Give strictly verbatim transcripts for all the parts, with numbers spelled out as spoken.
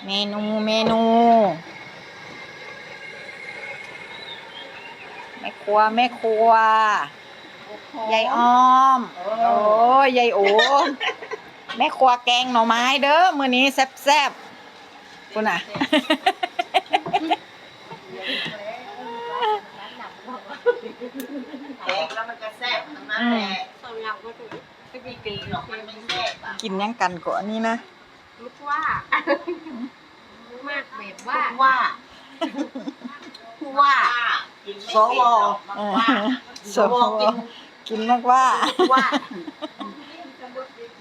เมนู เมนู แม่ครัว แม่ครัว ยายอ้อม โอ้ย ยายโอ แม่ครัวแกงหน่อไม้เด้อ มื้อนี้แซ่บๆ พุ้นน่ะ แกงแล้วมันจะแซ่บทั้งนั้นแหละ อืม ไม่มีกลิ่นหรอก มันไม่แซ่บอะ กินหยังกันก่อนนี่นะ ลูกว่า มากแบบว่า ผู้ว่า ผู้ว่า กินไม่เป็นหรอก เออ มากว่า สว สว กิน กินมากว่า ผู้ว่า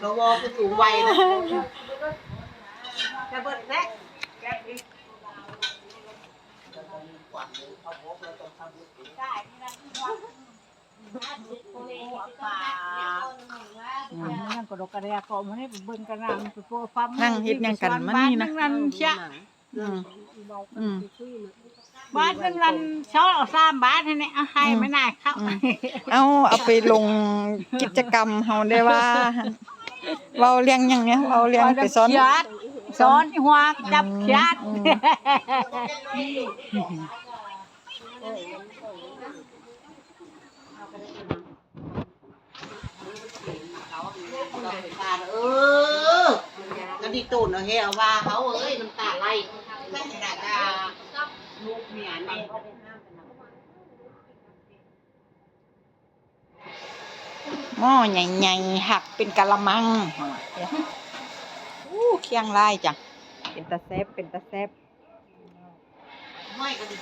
สว คือสูงวัยนะ จะเบิดแล้ว อืม นั่งกระดกกระเดียเกาะมันนี่เบิ่งกระนำไปโปะฟัง นั่งเฮ็ดหยังกันมันนี่นะ นั่งนั่นเชีย อืม อืม บาทหนึ่งนั่น สองสามบาทนี่ เอาให้ อืม ไม่น่าเข้า อืม เอา เอาไปลงกิจกรรมเฮาได้ว่า เว้าเรื่องหยังเนี่ย เว้าเรื่องไปสอน สอนหัวจับเขียด อืม อืม เออ ก็ดีตูนเอาเฮเอาว่าเขาเอ้ย น้ำตาไหล ลูกเมียนี่ หม้อใหญ่ๆ หักเป็นกะละมัง อู้ เคียงลายจ้ะ เป็นตาแซ่บ เป็นตาแซ่บ ห้อยก็ดี